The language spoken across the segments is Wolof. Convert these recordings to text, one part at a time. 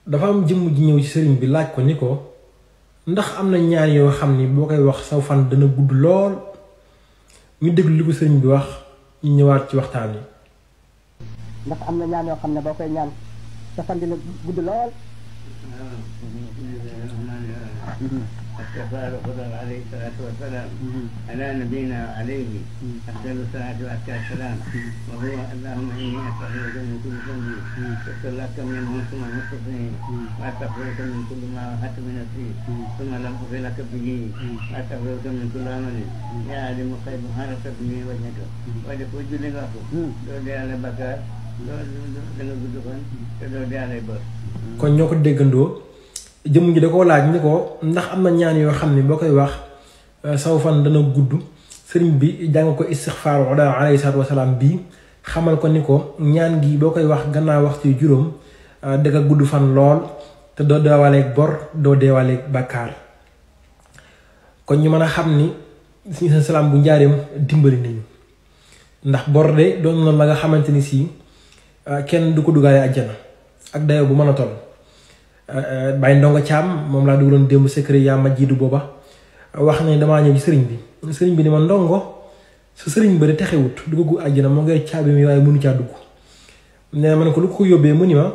dafa am jëmm ji ñëw ci sëriñ bi laaj ko ni ko ndax am na ñaan yoo xam ni boo koy wax saw fan dana gudd lool. ñu déglu li ko sëriñ bi wax ñu ñëwaat ci waxtaan wi. ndax am na ñaan yoo xam ne boo koy ñaan sa fan dina gudd lool. الكفار خضر عليه الصلاة والسلام على نبينا عليه أفضل الصلاة وأزكى السلام وهو اللهم إني أستغفرك من كل ذنب واغفر لك منه ثم المستقيم وأستغفرك من كل ما وهبت من نفسي ثم لم أغفر لك به وأستغفرك من كل عمل يا عالم الغيب حارت به وجهك ولكل لغاك دودي على بكار danga gudd fan te doo dee bor. kon ñoo ko déggandoo jëmm ji da koo laaj ni ko ndax am na ñaan yoo xam ne boo koy wax saw fan dana gudd sëriñ bi jàng ko istixfaaru alayhi salaatu wasalaam bii xamal ko ni ko ñaan gi boo koy wax gannaaw waxtu yu juróom danga gudd fan lool te doo deewaaleeg bor doo deewaaleeg bàkkaar. kon ñu mën a xam ni suñu salaam bu njaareem dimbali nañu ndax bor de doon na la nga xamante ni si kenn du ko dugaale àjjana ak dayo bu mën a toll. Baye Ndongo Thiam moom laa dugaloon démb secret yaa ma jiitu booba wax ne damaa ñëw ci sëriñ bi ni ma ndongo sa sëriñ ba de texewut duggu àjjana moo ngay caabi mi waaye mënu caa dugg. nee ma ne ko lu ko yóbbee mu ni ma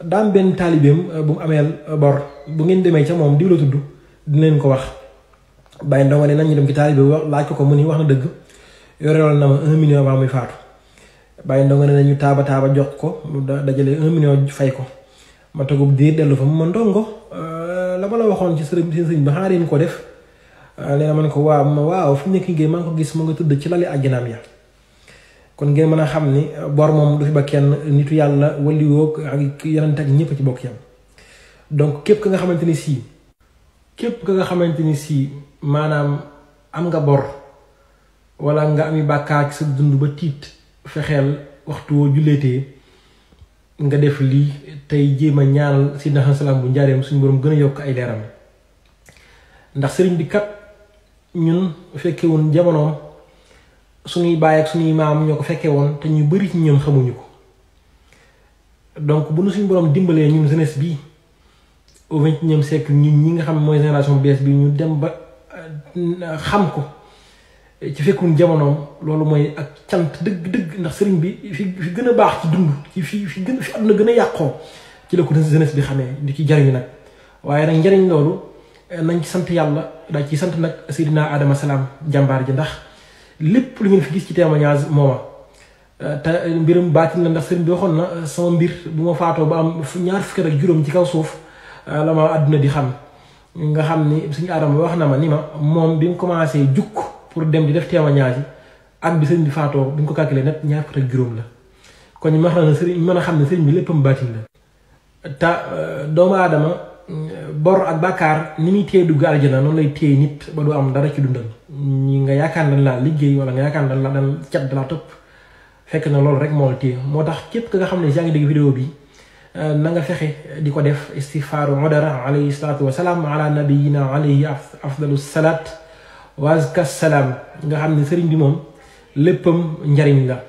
daam benn taalibeem bu mu ameel bor bu ngeen demee ca moom diw la tudd dinañ ko wax. Baye Ndongo ne nañ ñu dem ci taalibe wax laaj ko mu ni wax na dëgg yoreloon na ma 1 million ba muy faatu. Baye Ndongo ne nañu taaba jox ko mu dajale 1 million fay ko. ma togub diir dellu fa mu ma ndongo la ma la waxoon ci sëriñ ba xanaa dañ ko def nee na ma ne ko waaw fu mu nekk ngeen maa ngi ko gis mu nga tëdd ci lali àjjanaam ya. kon ngeen mën a xam ni bor moom du fi ba kenn nitu yàlla waliwoo ak yeneen ak ñëpp ci bokk yam. donc képp ka nga xamante ni si maanaam am nga bor wala nga ami bàkkaar ci sa dund ba tiit fexeel waxtu woo julleetee nga def lii tey jéem a ñaanal Sidna Salaam bu njaareem suñu borom gën a yokk ay leeram. ndax sëriñ bi kat ñun fekke woon jamonoom suñuy baay ak suñuy maam ñoo ko fekke woon te ñu bari ci ñoom xamuñu ko. donc bu nu suñu borom dimbalee ñun jeunesse bi au 21e siècle ñun ñi nga xam mooy génération bees bi ñu dem ba xam ko ci fekkuñ jamonoom loolu mooy ak cant dëgg ndax sëriñ bi fi gën a baax ci dund ci fi àdduna gën a yàqoo ci la ko jeunesse bi xamee di ci jariñu nag. waaye nag njariñ loolu nañ ci sant yàlla daa ci sant nag Seydina Adama Salaam jàmbaar ji ndax lépp lu ngeen fi gis ci témoignage mooma te mbirum baatin la ndax sëriñ bi waxoon na sama mbir bu ma faatoo ba am ñaar fukki ak juróom ci kaw suuf la ma àdduna di xam nga xam ni suñu Adama wax na ma ni ma moom bi mu commencé jukk pour dem di def témoignage yi ak bi sëriñ bi faatoo bi ñu ko calculé net ñaar fukki ak juróom la. kon ñu mën a xam ne sëriñ bi léppam baatin la te doomu aadama bor ak bàkkaar ni muy téye dugg aljana noonu lay téye nit ba du am dara ci dundal ñi nga yaakaar dañ laa liggéey wala nga yaakaar dañ la cat dalaa topp fekk na loolu rek moo la téye. moo tax képp ka nga xam ne yaa ngi dégg vidéo bi na nga fexe di ko def istighfaaru udara alayhi salaatu wa salaam ala nabiyina alayhi afdalu salaat wa azka salaam nga xam ne sëriñ bi moom léppam njariñ la.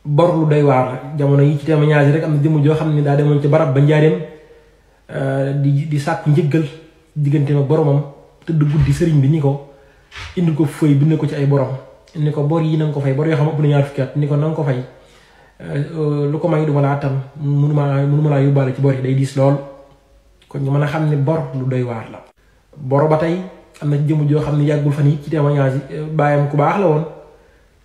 bor lu doy waar jamono yi ci témoignage rek am na jëmm joo xam ne daa demoon ci barab ba njaareem di sàkk njëggal diggante ma boromam tëdd guddi sëriñ bi ni ko indi ko fëy bind ko ci ay borom ni ko bor yi na nga ko fay bor yoo xam ëpp na ñaar fukki at ni ko na nga ko fay lu ko may duma la attan mënuma laa yóbbaale ci bor yi day diis lool. kon ñu mën a xam ne bor lu doy waar la. bor ba tey am na jëmm joo xam ne yàggul fan yi ci témoignage yi baayam ku baax la woon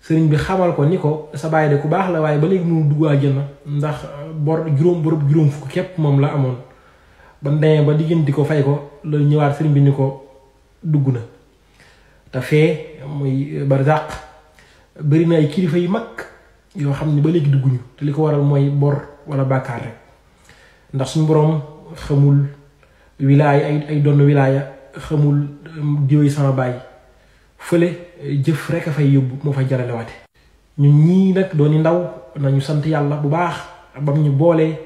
sëriñ bi xamal ko ni ko sa baay de ku baax la waaye ba léegi mënu dugg àjjana ndax bor juróom fukk képp moom la amoon. ba demee ba diggante ko fay ko la ñëwaat sëriñ bi ni ko dugg na te fee muy barzaq bari na ay kilifa yu mag yoo xam ne ba léegi dugguñu te li ko waral mooy bor wala bàkkaar rek ndax suñu boroom xamul wilaaya ay donn wilaaya xamul diwéy sama baay fële jëf rek a fay yóbbu moo fay jaralewaate. ñun ñii nag dooni ndaw nañu sant yàlla bu baax bam ñu boolee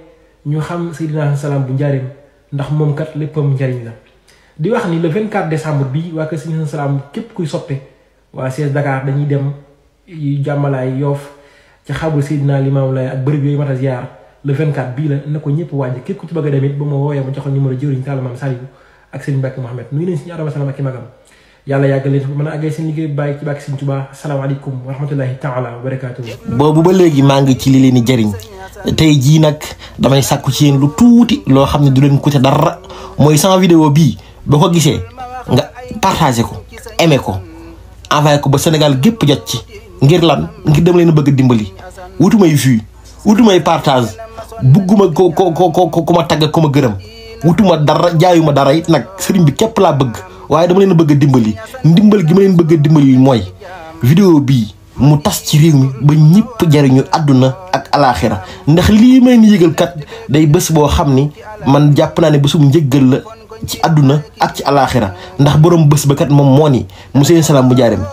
ñu xam Seydina Salaam bu njaareem ndax moom kat léppam njariñ la. di wax ni le 24 décembre bi waa kër Seydina Salaam képp kuy soppe waa CS Dakar dañuy dem jàmmalaay Yoof ca xabul Seydina Limaamu Laay ak bërëb yooyu mat a ziyaar le 24 bii la na ko ñëpp wàññi képp ku ci bëgg a dem it ba ma woowee ma joxoon numéro jëwriñ Talla Mame Saliou ak Serigne Mbacke Mohamed nuyu nañ suñu Adama Salam ak i magam yàlla yàggal leen mën a àggee seen liggéey bàyyi ci bàkk Serigne Touba asalaamaaleykum wa rahmatullahi taala wa barakatuh. boobu ba léegi maa ngi ci li leen di jëriñ tey jii nag damay sàkku ci yéen lu tuuti loo xam ne du leen coûter dara mooy sama vidéo bii boo ko gisee nga partagé ko aimé ko envoyé ko ba Sénégal gépp jot ci ngir lan ngir dama leen bëgg a dimbali wutumay vues wutumay partage bugguma ko ma tagg ko ma gërëm wutuma dara jaayuma dara it nag sëriñ bi képp laa bëgg waaye dama leen bëgg a dimbali ndimbal gi ma leen bëgg a dimbali mooy vidéo bii mu tas ci réew mi ba ñëpp jariñu àdduna ak alaaxira ndax lii may ni yëgal kat day bés boo xam ni man jàpp naa ne bésum njëggal la ci àdduna ak ci alaaxira ndax borom bés ba kat moom moo ni Serigne Salam bu Njaareem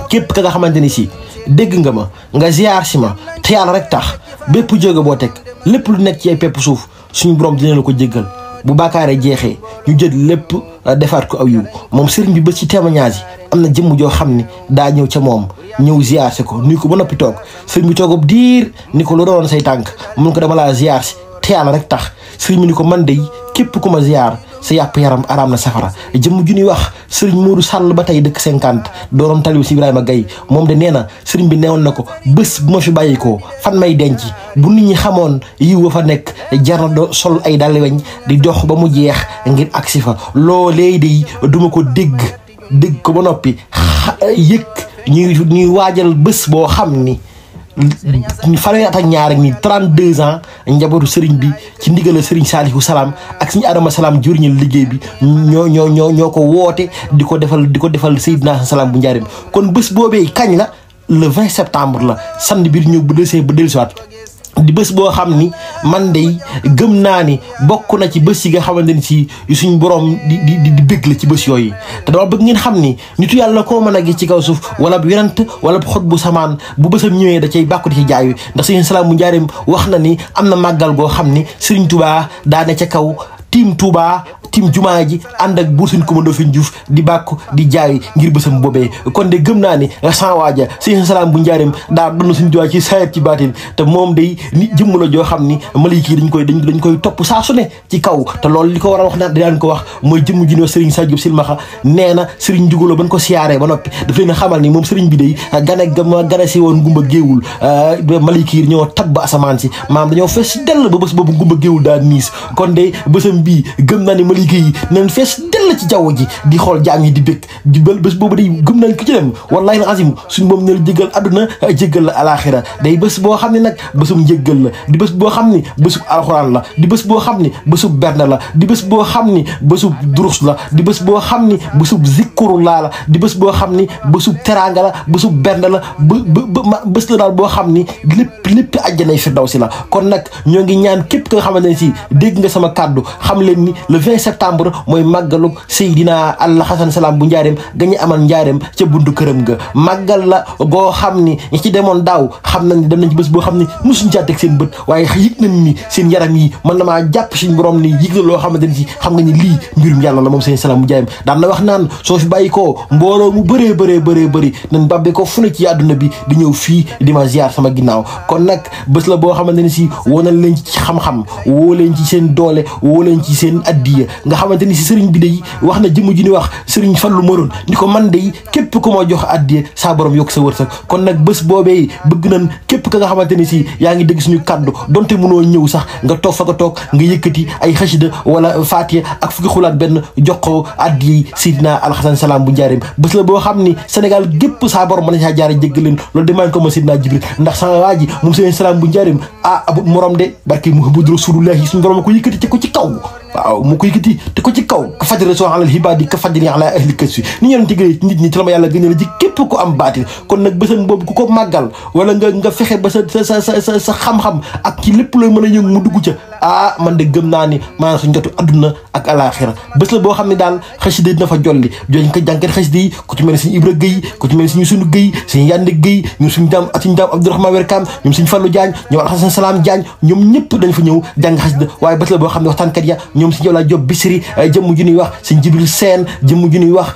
képp ka nga xamante ni si dégg nga ma nga ziar si ma te yàlla rek tax bépp jóge boo teg lépp lu nekk ci ay pepp suuf suñu borom dina la ko jéggal bu bàkkaaree jeexee ñu jël lépp defaat ko aw yiw moom sëriñ bi ba ci témoignage yi am na jëmm joo xam ni daa ñëw ca moom ñëw ziar si ko nuyu ko ba noppi toog sëriñ bi toogub diir ni ko lu doon say tànk mun ko dama laa ziar si te yàlla rek tax sëriñ bi ni ko man de képp ku ma ziar sa yàpp yaram araam na safara jëmm ju ñuy wax sëriñ Modou Sall ba tey dëkk 50 dooroon talibu si Ibrahima Gaye moom de nee na sëriñ bi neewoon na ko bés bu ma fi bàyyikoo fan may denc bu nit ñi xamoon yiw wa fa nekk jar na sol ay dàll weñ di dox ba mu jeex ngir agsi fa loolee de duma ko dégg ko ba noppi yëg ñuy waajal bés boo xam ni fanweeri at ak ñaar ak ni 32 ans njabootu sëriñ bi ci ndigal sëriñ Saliou Salam ak suñu Adama Salam juriñal liggéey bi ñoo ko woote di ko defal Seydina Salam bu Njaareem kon bés boobee kañ la le 20 septembre la samedi bi ñëw bu dellusiwaat di bés boo xam ni man de gëm naa ni bokk na ci bés yi nga xamante ni si suñ borom di bëgg la ci bés yooyu te dama bëgg ngeen xam ni nitu yàlla koo mën a gis ci kaw suuf wala bu yonent wala bu xot bu samaan bu bésam ñëwee da cay bàkku di ci jaayu ndax Serigne Salam bu Njaareem wax na ni am na màggal goo xam ni Serigne Touba daa ne ca kaw tiim Touba tiim jumaa ji ànd ak buur suñ commando fi Diouf di bàkku di jaay ngir bésam boobee kon de gëm naa ni san waaja Serigne Salam bu Njaareem daa doon suñ Touba ci sayet ci baatin te moom day nit jëmm la joo xam ni maliki dañ koy topp saa su ne ci kaw te loolu li ko war a wax na daan ko wax mooy jëmm ji ne Serigne Sadio Silmaxa nee na Serigne Jugolo ban ko siyaaree ba noppi daf leen a xamal ni moom Serigne bi day gane si woon ngumba géewul maliki ñoo tabb asamaan si maanaam dañoo fees dell ba bés boobu ngumba géewul daa niis kon de bésam bii gëm naa ni maliki yi nañ fees dell ci jaww ji di xool jaam yi di bëgg di bés boobu day gëm nañ ko ci dem wallahi azim suñu moom ne la jéggal àdduna jéggal la alaxira day bés boo xam ne nag bésum njéggal la di bés boo xam ni bésub alxuraan la di bés boo xam ni bésub berne la di bés boo xam ni bésub durus la di bés boo xam ni bésub zikkurullah la di bés boo xam ni bésub teraanga la bésub berne la bés la daal boo xam ni lépp àjjanay firdawsi la kon nag ñoo ngi ñaan képp nga xamante ne si dégg nga sama kàddu xam leen ni le 20 septembre mooy màggalu Seydina Alla Xasan Salam bu Njaareem gañu amal Njaareem ca buntu këram ga màggal la goo xam ni ñi ci demoon daaw xam nañ ni dem nañ ci bés boo xam ni mosuñ caa teg seen bët waaye yëg nañ ni seen yaram yi mën na maa jàpp suñ borom ni yëg la loo xamante ni si xam nga ni lii mbirum yàlla la moom Serigne Salam bu Njaareem daan na wax naan soo fi bàyyi koo mbooloo mu bëree nañ bàbbee ko fu ne ci àdduna bi di ñëw fii di ma ziar sama ginnaaw kon nag bés la boo xamante ni si woo nañ leen ci xam-xam woo leen ci seen doole woo leen ci seen addiya nga xamante ni si sëriñ bi day wax na jëmm ji ni wax sëriñ Fallu Maroon ni ko man day képp ku ma jox addiya saa borom yokk sa wërsëg kon nag bés boobee bëgg nañ képp ka nga xamante ni si yaa ngi dégg suñu kàddu donte mënoo ñëw sax nga toog fa nga toog nga yëkkati ay xasida wala faatiya ak fukki xulaat benn jox ko addiya Seydina Alla Xasan Salam bu Njaareem bés la boo xam ni Sénégal gépp saa borom mën na saa jaare jéggal leen loolu demaan ko ma Seydina Jibril ndax sama waa ji moom Serigne Salam bu Njaareem abut morom de barke Muhammadu Rasulullahi suñu borom ko yëkkati te ko ci kaw waaw mu ko yëkkati te ko ci kaw ka fajri soo alal xibaadi ka fajri ala ahli kasfi ni ñeen tigee nit ñi ci la ma yàlla gën a la ji képp ko am baatin kon nag bésam boobu ku ko màggal wala nga fexe ba sa xam-xam ak ci lépp looy mën a yëngu mu dugg ca man de gëm naa ni maanaam suñ jotu adduna ak alaxira bés la boo xam ne daal xasida dina fa jolli jooñ ko jànkat xasida yi ku ci mel ne suñu Ibra Guèye ku ci mel ne suñu Sunu Guèye suñu Yande Guèye ñoom suñu daam Abdourahmane Werkam ñoom suñu Fallou Diagne ñoom Alla Xasan Salam Diagne ñoom ñëpp dañ fa ñëw jàng xasida waaye bés la boo xam ne waxtaankat ya ñoom suñu Jawla Job Bisri jëmm ju ñuy wax suñ Jibril Seen jëmm ju ñuy wax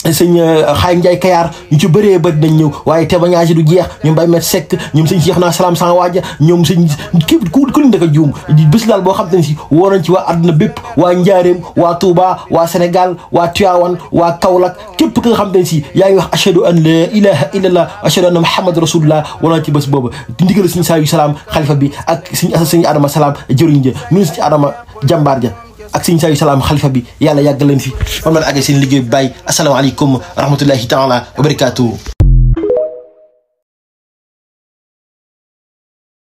sëñ Xaay Njaay Kayaar ñu ci bëree bëri nañ ñëw waaye témoignage du jeex ñoom Baye Met Seck ñoom sëñ Cheikh naa salaam sans waaja ñoom sëñ képp ku leen daka juum bés daal boo xam te ne si woo nañ ci waa àdduna bépp waa Njaaréem waa Touba waa Sénégal waa Tivaouane waa Kaolack képp ki nga xam te ne si yaa ngi wax ashhadu an la ilaha illallah ashhadu anna muhammad rasulullah wala ci bés boobu di ndigal sëñ Saliou Salaam xalifa bi ak sëñ Adama Salaam jëriñ ja ñun sëñ Adama jàmbaar ja ak sëñ Saliou Salaam xalifa bi yàlla yàggal leen fi moom la àggee seen liggéey bi bàyyi asalaamaaleykum wa rahmatullahi taala wa barakaatuhu